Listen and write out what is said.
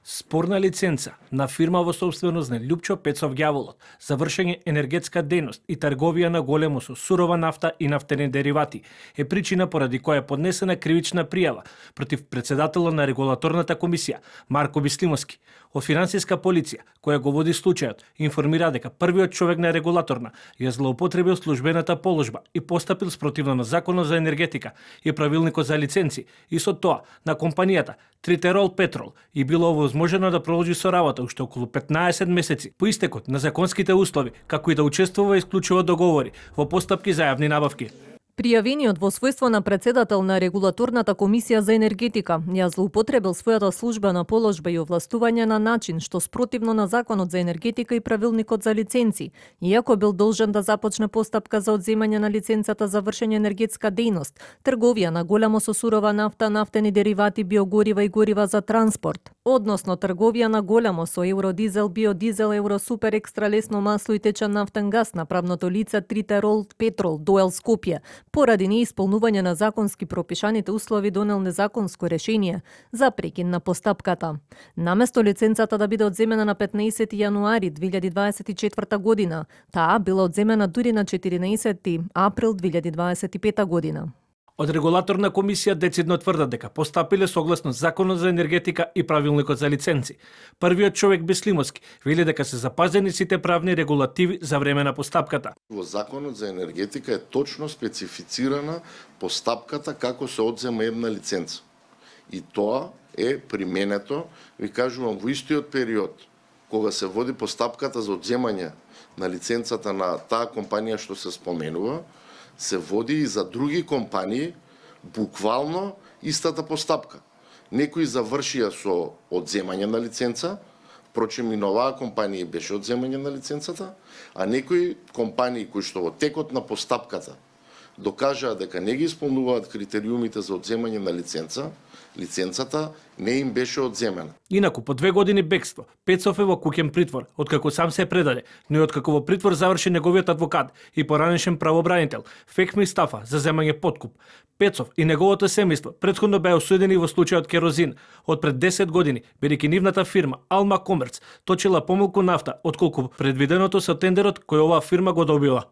Спорна лиценца на фирма во собственост на Љупчо Пецов Ѓаволот за вршење енергетска дејност и трговија на големо со сурова нафта и нафтени деривати е причина поради која е поднесена кривична пријава против председателот на регулаторната комисија Марко Бислимовски. Од финансиска полиција, која го води случајот, информира дека првиот човек на регулаторна ја злоупотребил службената положба и постапил спротивно на Законот за енергетика и правилникот за лиценци и со тоа на компанијата Тритерол Петрол и било овозможено да продолжи со работа уште околу 15 месеци по истекот на законските услови, како и да учествува исклучиво договори во постапки за јавни набавки. Пријавениот во својство на председател на регулаторната комисија за енергетика ја злоупотребил својата службена положба и овластување на начин што спротивно на Законот за енергетика и правилникот за лиценци, иако бил должен да започне постапка за одземање на лиценцата за вршење енергетска дејност, трговија на големо со сурова нафта, нафтени деривати, биогорива и горива за транспорт, односно трговија на големо со евродизел, биодизел, евросупер, екстра лесно масло и течен нафтен газ на правното лице Тритерол Петрол, Доел Скопје, поради неисполнување на законски пропишаните услови донел незаконско решение за прекин на постапката. Наместо лиценцата да биде одземена на 15 јануари 2024 година, таа била одземена дури на 14 април 2025 година. Од регулаторна комисија децидно тврдат дека постапиле согласно Законот за енергетика и правилникот за лиценци. Првиот човек Беслимовски вели дека се запазени сите правни регулативи за време на постапката. Во Законот за енергетика е точно специфицирана постапката како се одзема една лиценца. И тоа е применето, ви кажувам, во истиот период кога се води постапката за одземање на лиценцата на таа компанија што се споменува, се води и за други компании буквално истата постапка. Некои завршија со одземање на лиценца, впрочем и на оваа компанија беше одземање на лиценцата, а некои компании кои што во текот на постапката докажаа дека не ги исполнуваат критериумите за одземање на лиценцата не им беше одземена. Инаку, по 2 години бегство, Пецов е во куќен притвор, откако сам се предаде, но и откако во притвор заврши неговиот адвокат и поранешен правобранител Фехми Стафа за земање подкуп. Пецов и неговото семејство претходно беа осудени во случајот Керозин од пред 10 години, бидејќи нивната фирма Алма Комерц точила помалку нафта отколку предвиденото со тендерот кој оваа фирма го добила.